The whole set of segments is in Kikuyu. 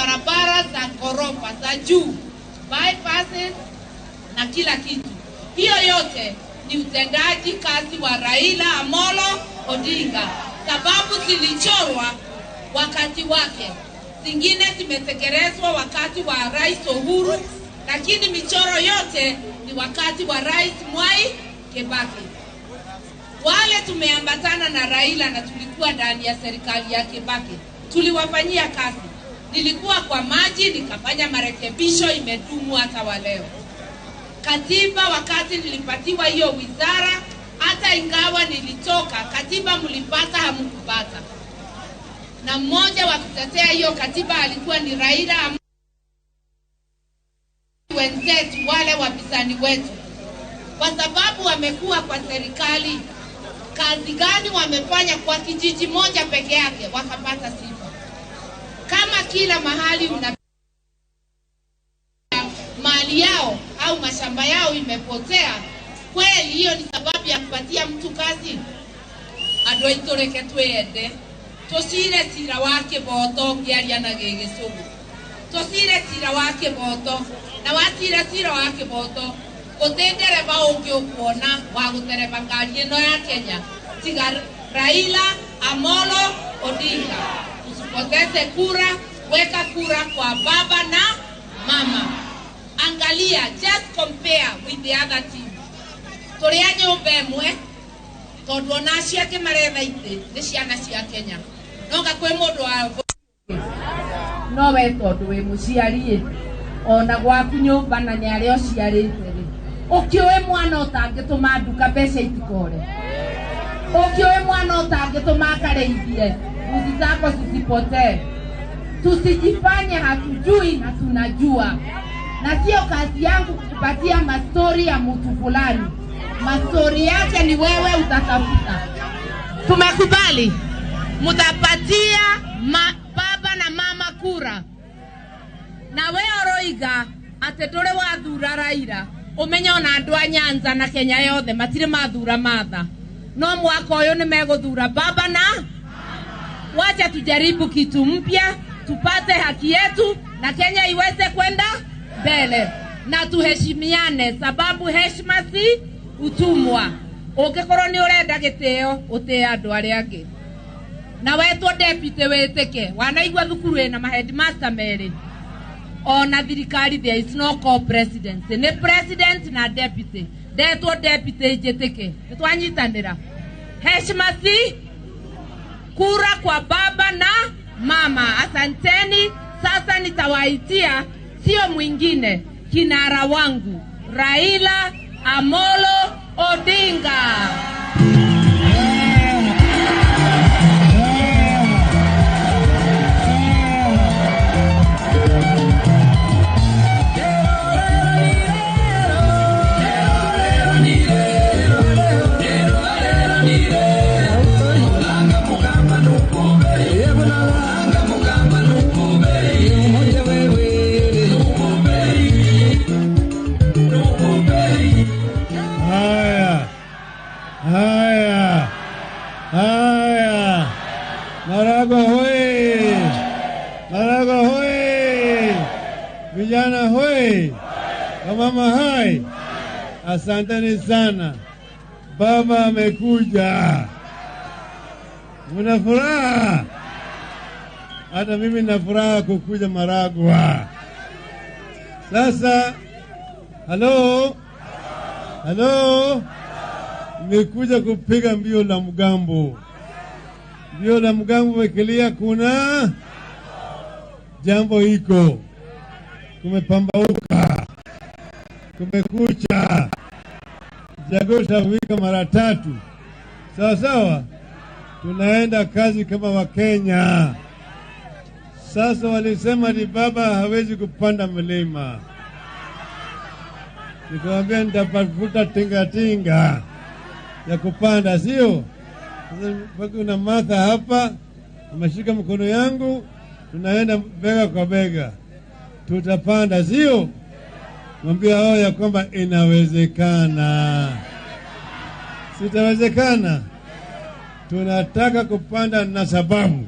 barabara za ghorofa za juu, bypasses na kila kitu. Hiyo yote ni utendaji kazi wa Raila Amolo Odinga, sababu zilichorwa wakati wake, zingine zimetekelezwa wakati wa Rais Uhuru, lakini michoro yote ni wakati wa Rais Mwai Kibaki. Wale tumeambatana na Raila na tulikuwa ndani ya serikali ya Kibaki, tuliwafanyia kazi. Nilikuwa kwa maji nikafanya marekebisho, imedumu hata wa leo. Katiba, wakati nilipatiwa hiyo wizara, hata ingawa nilitoka, katiba mlipata hamkupata. Na mmoja wa kutetea hiyo katiba alikuwa ni Raila. Wenzetu wale wapinzani wetu, kwa sababu wamekuwa kwa serikali, kazi gani wamefanya kwa kijiji moja peke yake wakapata sifa? Kama kila mahali una mali yao au mashamba yao imepotea, kweli hiyo ni sababu ya kupatia mtu kazi? Andũ aitũ reke twende tũcire cira wa kĩboto, ngĩaria na Gĩgĩcũgũ, tũcire cira wa kĩboto, na wacira cira wa kĩboto gũtĩ ndereba ũngĩ ũkuona wa gũtereba ngari ĩno ya Kenya tiga Raila Amolo Odinga. Usipoteze kura, weka kura kwa baba na mama. Angalia, just compare with the other team. Tũrĩ a nyũmba ĩmwe, tondũ ona acio angĩ maretha itĩ nĩ ciana cia Kenya. No nga kwĩ mũndũ wa no we tondũ wĩ mũciari ona gwaku nyũmba na nĩ arĩa ũciarĩte rĩ, ũkĩũĩ mwana ũtangĩtũma nduka mbeca itikore, ũkĩũĩ mwana ũtangĩtũma akarĩithie mbuzi zako zisipotee. Tusijifanye hatujui na tunajua. Na sio kazi yangu kukupatia mastori ya mtu fulani. Mastori yake ni wewe utatafuta. Tumekubali mutapatia baba na mama kura. Na we oroiga atĩ ndũrĩ wathura Raila, ũmenye ona andũ a Nyanza na Kenya yothe matirĩ mathura Martha. No mwaka ũyũ nĩ megũthura baba na wacha tujaribu kitu mpya, tupate haki yetu na Kenya iweze kwenda mbele, na tuheshimiane, sababu heshima si utumwa. Ũngĩkorwo nĩ ũrenda gĩtĩo, ũtĩe andũ arĩa angĩ. Na wetwo deputy wĩtĩke, wanaigua thukuru ĩna ma headmaster merĩ. Ona thirikari there is no co-presidency, nĩ president na deputy. Ndetwo deputy njĩtĩke, nĩtwanyitanĩra. Heshima si kura kwa baba na mama. Asanteni. Sasa nitawaitia sio mwingine, kinara wangu Raila Amolo Odinga. Haya, haya, Maragwa hoi, Maragwa hoi, vijana hoi, wamama hai, asanteni sana. Baba amekuja, mna furaha? Hata mimi nina furaha kukuja Maragwa. Sasa, halo, halo, nimekuja kupiga mbio la mgambo. Mbio la mgambo wekelea, kuna jambo iko, kumepambauka, kumekucha. Jagosha wika mara tatu. Sawa sawa, tunaenda kazi kama Wakenya. Sasa walisema ni baba hawezi kupanda mlima, nikamwambia nitapafuta tinga tinga ya kupanda, sio? Sasa kuna Martha hapa ameshika mkono yangu, tunaenda bega kwa bega, tutapanda, sio? Mwambia hao ya kwamba inawezekana. Sitawezekana. Tunataka kupanda na sababu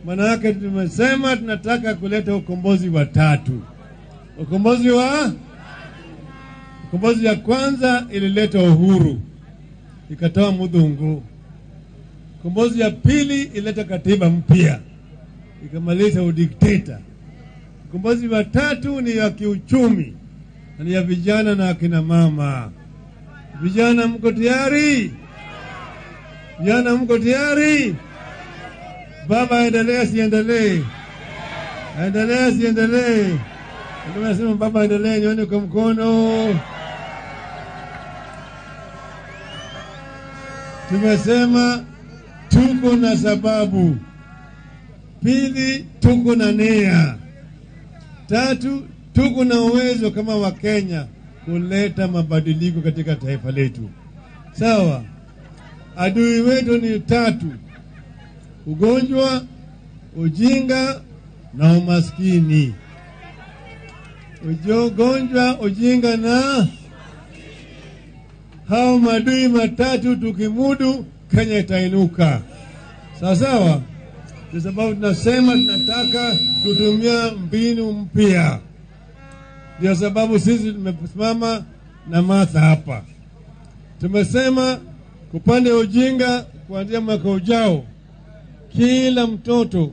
Manake tumesema tunataka kuleta ukombozi wa tatu. Ukombozi ya kwanza ilileta uhuru, ikatoa mudhungu. Ukombozi ya pili ilileta katiba mpya, ikamaliza udikteta. Ukombozi wa tatu ni ya kiuchumi, na ni ya vijana na akina mama. Vijana mko tayari? Vijana mko tayari? Baba aendelee siendelee? Aendelee siendelee? Nasema baba aendelee, nione kwa mkono. Tumesema tuko na sababu. Pili, tuko na nia. Tatu, tuko na uwezo kama Wakenya kuleta mabadiliko katika taifa letu. Sawa? Adui wetu ni tatu: ugonjwa, ujinga na umaskini. Ugonjwa, ujinga na hao madui matatu tukimudu, Kenya itainuka. Sawa sawa? Kwa sababu tunasema tunataka kutumia mbinu mpya. Ndio sababu sisi tumesimama na Martha hapa. Tumesema kupande ujinga kuanzia mwaka ujao, kila mtoto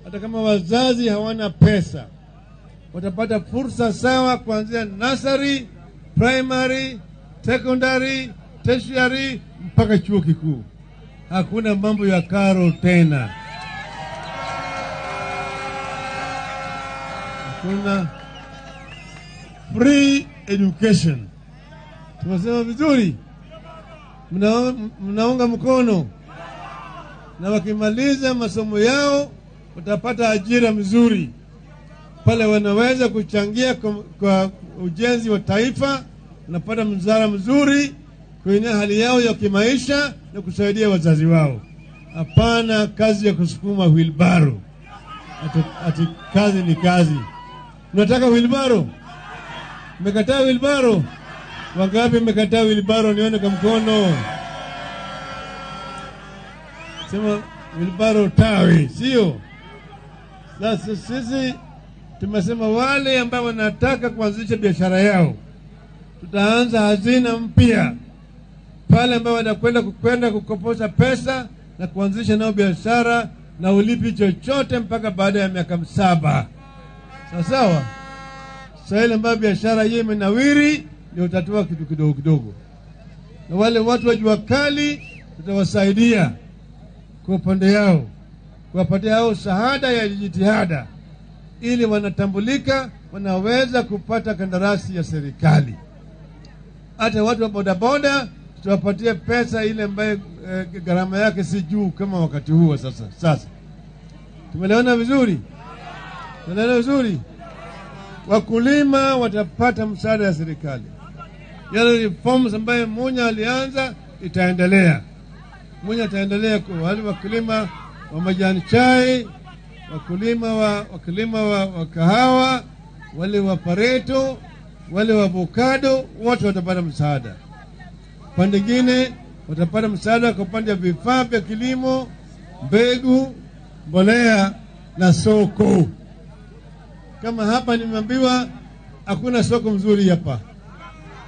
hata kama wazazi hawana pesa watapata fursa sawa kuanzia nursery, primary, secondary, tertiary mpaka chuo kikuu. Hakuna mambo ya karo tena. Hakuna free education. Tumesema vizuri? Mnaunga mkono? Na wakimaliza masomo yao watapata ajira mzuri. Pale wanaweza kuchangia kwa ujenzi wa taifa, wanapata mzara mzuri, kuinua hali yao ya kimaisha na kusaidia wazazi wao. Hapana kazi ya kusukuma wheelbarrow. Ati kazi ni kazi. Unataka wheelbarrow? Mmekataa wheelbarrow? Wangapi mmekataa wheelbarrow? Nione kwa mkono. Sema wheelbarrow tawi, sio? Sasa sisi tumesema wale ambao wanataka kuanzisha biashara yao, tutaanza hazina mpya pale ambao watakwenda kukoposha pesa na kuanzisha nao biashara na ulipi chochote mpaka baada ya miaka 7. Sawa sawa? Sasa ile ambayo biashara hiyo imenawiri ndio utatoa kitu kidogo kidogo. Na wale watu wa jua kali tutawasaidia kwa upande yao, kuwapatia hao shahada ya jitihada ili wanatambulika, wanaweza kupata kandarasi ya serikali. Hata watu wa bodaboda tutawapatia pesa ile ambayo gharama yake si juu kama wakati huo sasa. Sasa tumeleona vizuri? Tumeelewana vizuri? Wakulima watapata msaada ya serikali. Yale reforms ambayo Munya alianza itaendelea. Munya ataendelea kwa wale wakulima wa majani chai, wakulima wa kahawa, wale wa pareto, wale wa avocado, wote watapata msaada. Pande nyingine watapata msaada kwa upande wa vifaa vya kilimo, mbegu, mbolea na soko. Kama hapa nimeambiwa hakuna soko mzuri hapa,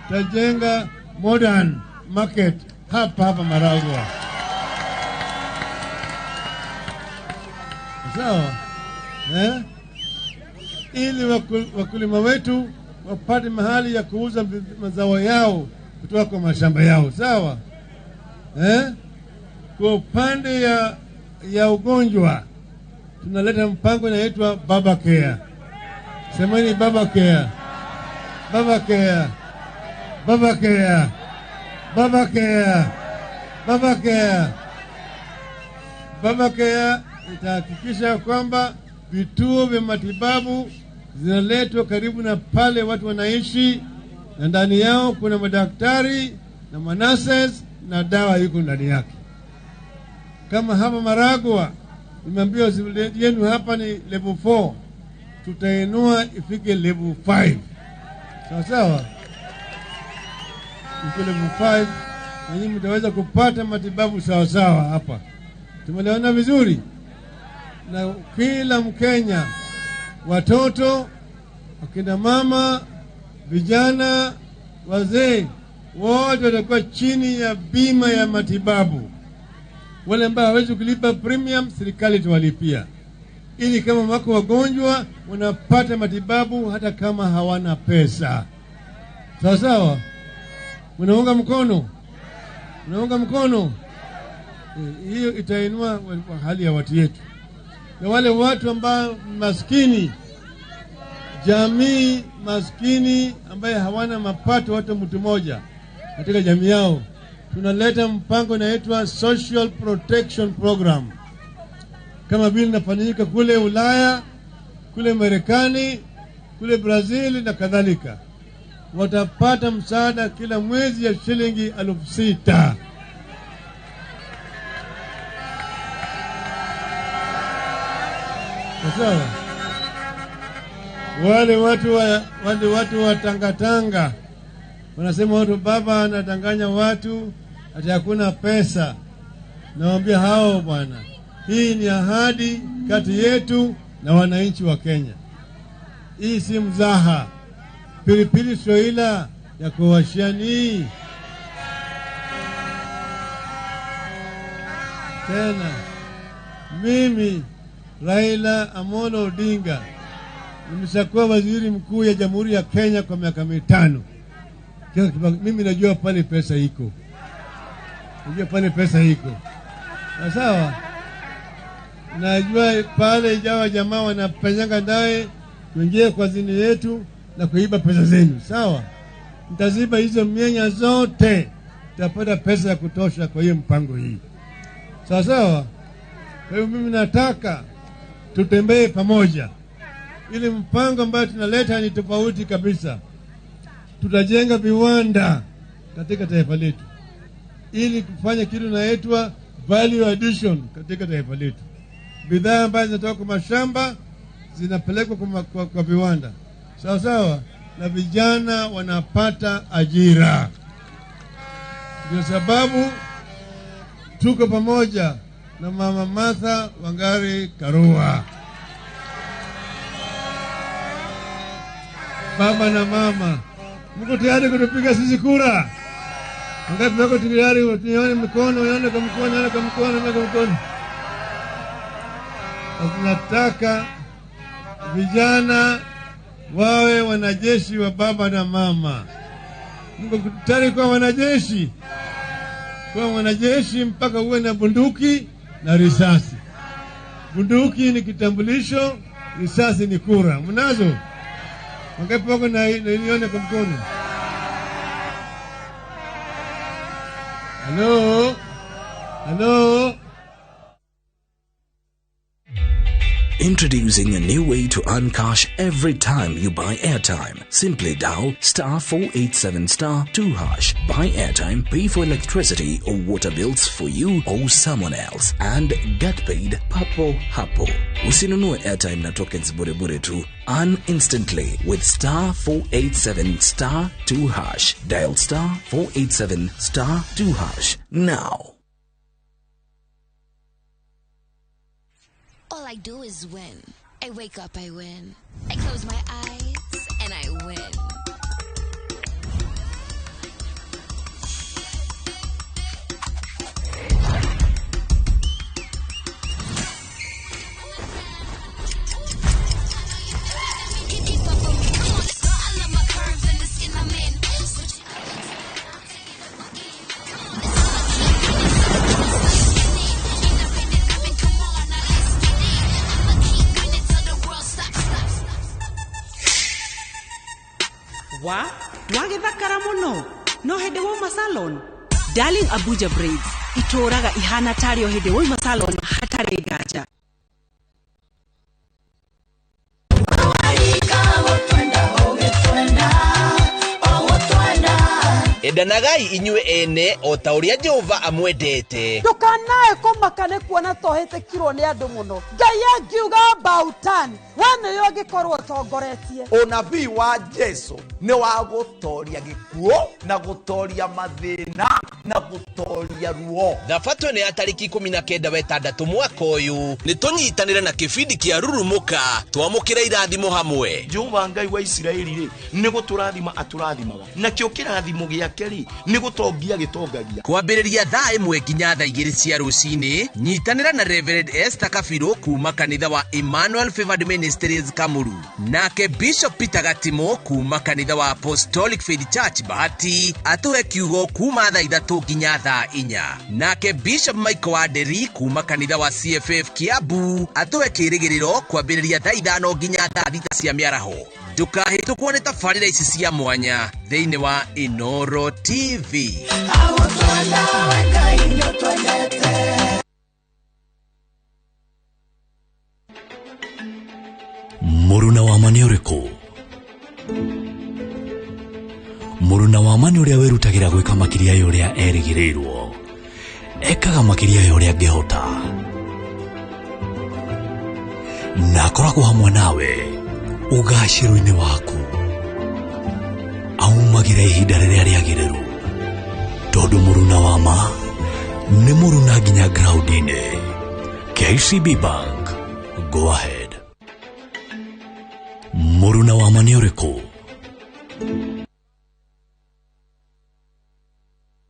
tajenga modern market hapa hapa Maragua. Sawa? Ili wakulima wetu wapate mahali ya kuuza mazao yao kutoka kwa mashamba yao. Sawa? Kwa upande ya ugonjwa tunaleta mpango inaitwa Baba Care. Semeni Baba Care. Baba Care. Baba Care. Baba Care. Baba Care. Baba Care itahakikisha kwamba vituo vya matibabu zinaletwa karibu na pale watu wanaishi, na ndani yao kuna madaktari na manases na dawa yuko ndani yake. Kama hapa Maragua nimeambiwa hospitali yenu hapa ni level 4, tutainua ifike level 5. Sawa sawa? Ifike level 5 na nyinyi mtaweza kupata matibabu sawa sawa hapa. Tumelewana vizuri? Na kila Mkenya, watoto, akina mama, vijana, wazee, wote watakuwa chini ya bima ya matibabu. Wale ambao hawezi kulipa premium, serikali itawalipia, ili kama wako wagonjwa wanapata matibabu hata kama hawana pesa. Sawa sawa, unaunga mkono? Unaunga mkono? Hiyo itainua hali ya watu yetu, na wale watu ambao maskini, jamii maskini ambaye hawana mapato hata mtu mmoja katika jamii yao, tunaleta mpango inaitwa Social Protection Program, kama vile inafanyika kule Ulaya, kule Marekani, kule Brazil na kadhalika. Watapata msaada kila mwezi ya shilingi 6,000. Sawa. Wale watu wa Tangatanga wanasema watu baba anadanganya watu ati hakuna pesa. Nawaambia hao bwana, hii ni ahadi kati yetu na wananchi wa Kenya. Hii si mzaha. Pilipili sio ila ya kuwashiani. Tena mimi Raila Amolo Odinga nimeshakuwa waziri mkuu ya Jamhuri ya Kenya kwa miaka 5. Mimi najua pale pesa iko. Najua pale pesa iko. Sawa? Najua pale jawa jamaa wanapenyanga ndaye kuingia kwa zini yetu na kuiba pesa zenu. Sawa? Nitaziba hizo mianya zote. Tutapata pesa ya kutosha kwa hiyo mpango hii. Sawa sawa? Kwa hiyo mimi nataka tutembee pamoja. Ili mpango ambayo tunaleta ni tofauti kabisa. Tutajenga viwanda katika taifa letu ili kufanya kitu inaitwa value addition katika taifa letu. Bidhaa ambazo zinatoka kwa mashamba zinapelekwa kwa viwanda. Sawa sawa, na vijana wanapata ajira. Ndio sababu tuko pamoja na Mama Martha Wangari Karua. Baba na mama, mko tayari kutupiga sisi kura? Ngapi wako tayari? Nione mkono, nione kwa mkono, nione kwa mkono, nione kwa mkono. Tunataka vijana wawe wanajeshi wa baba na mama. Mko tayari kuwa wanajeshi? Kuwa wanajeshi mpaka uwe na bunduki na risasi. Bunduki ni kitambulisho, risasi ni kura. Mnazo? Wangapi wako na nione kwa mkono? Hello? Hello? Introducing a new way to earn cash every time you buy airtime. Simply dial *487*2#. Buy airtime, pay for electricity or water bills for you or someone else, and get paid papo hapo. Usinunue airtime na tokens bure bure tu. Earn instantly with *487*2#. Dial *487*2# now. All I do is win. I wake up, I win. I close my eyes and I win. Keep up with me. Come on, let's go. I love my curves and the skin I'm in. Switch it up. Come on, let's go. Wa ndwagĩthakara mũno no hĩndĩ wauma salon. Darling Abuja Braids itũraga ihana tarĩ o hĩndĩ wauma salon hatarĩ nganja. Endanagai inyuĩ ene o ta ũrĩa Jehova amwendete. Ndũkanae kũmaka nĩ kuona tohĩtĩkirwo nĩ andũ mũno. Ngai angiuga about turn, we nĩyo angĩkorwo ũtongoretie. Ũnabii wa Jesu nĩ wa gũtoria gĩkuũ na gũtoria mathĩna na Gũtoria ruo. Thabatũ ĩno ya tarĩki 19 wa 6 mwaka ũyũ, nĩ tũnyitanĩre na kĩbindi kĩa Rurumũka, twamũkĩre irathimo hamwe. Jehova Ngai wa Isiraeli rĩ, nĩ gũtũrathima atũrathimaga, nakĩo kĩrathimo gĩake rĩ, nĩ gũtongia gĩtongagia. Kwambĩrĩria thaa 1 nginya thaa 2 cia rũcinĩ, nyitanĩra na Reverend Esther Kabirũ kuma kanitha wa Emmanuel Favored Ministries Kamuru, nake Bishop Peter Gatimo kuma kanitha wa Apostolic Faith Church Bahati atũhe kiugo kuma thaa 3 nginya thaa 4, nake Bishop Michael Wanderi kuma kanitha wa CFF Kiambu atũhe kĩrĩgĩrĩro kwambĩrĩria thaa 5 nginya thaa 6 cia mĩaraho. Ndũkahĩtũkwo nĩ tabarĩra ici cia mwanya thĩinĩ wa Inoro TV. Mũruna wa ma nĩ ũrĩkũ? Mũruna wa ma nĩ ũrĩa wĩrutagĩra gwĩka makĩria ya ũrĩa erĩgĩrĩirwo, ekaga makĩria ya ũrĩa angĩhota, na akoragwo hamwe nawe ũgacĩru-inĩ waku. Aumagĩra ihinda rĩrĩa rĩagĩrĩru, tondũ mũruna wa ma nĩ mũruna nginya ground-inĩ. KCB Bank, go ahead. Mũruna wa ma nĩ ũrĩkũ?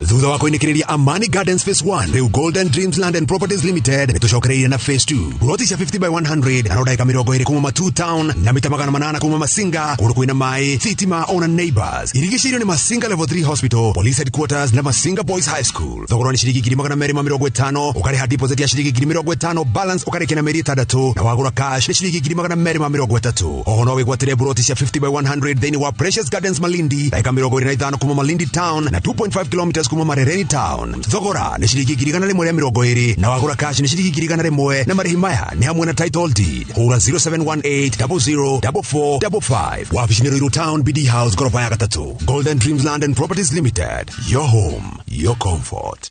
Thutha wa kũinĩkĩrĩria Amani Gardens Phase 1, rĩu Golden Dreams Land and Properties Limited nĩtũcokereirie na Phase 2. Buroti cia 50 by 100 na ndagĩka 20 kuma Matu Town na mita 800 kuma Masinga, kũndũ kwĩna maĩ, thitima ona neighbors. Irigicĩirio nĩ Masinga Level 3 Hospital, Police Headquarters na Masinga Boys High School. Thogora nĩ ciringi 250,000, ũkarĩha deposit ya ciringi 50,000, balance ũkarĩkia na mĩeri 6, na wagũra cash nĩ ciringi 230,000. Oho no wĩgwatĩre buroti cia 50 by 100 thĩinĩ wa Precious Gardens Malindi, ndagĩka 25 kuma Malindi Town na 2.5 kilometers kuma Marereni Town. Thogora nĩ ciringi 120,000 na wagũra cash nĩ ciringi 101,000, na marĩhi maya nĩ hamwe na title deed. Hũra 0718 00 4455. Wabici nĩ Ruiru Town, BD House, gorofa ya 3. Golden Dreams Land and Properties Limited. Your home, your comfort.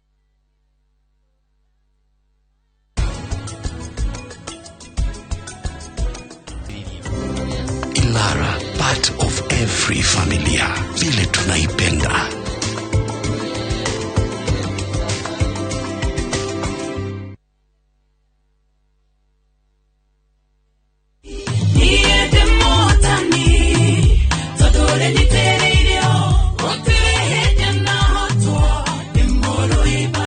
Ilara, part of every familia, vile tunaipenda.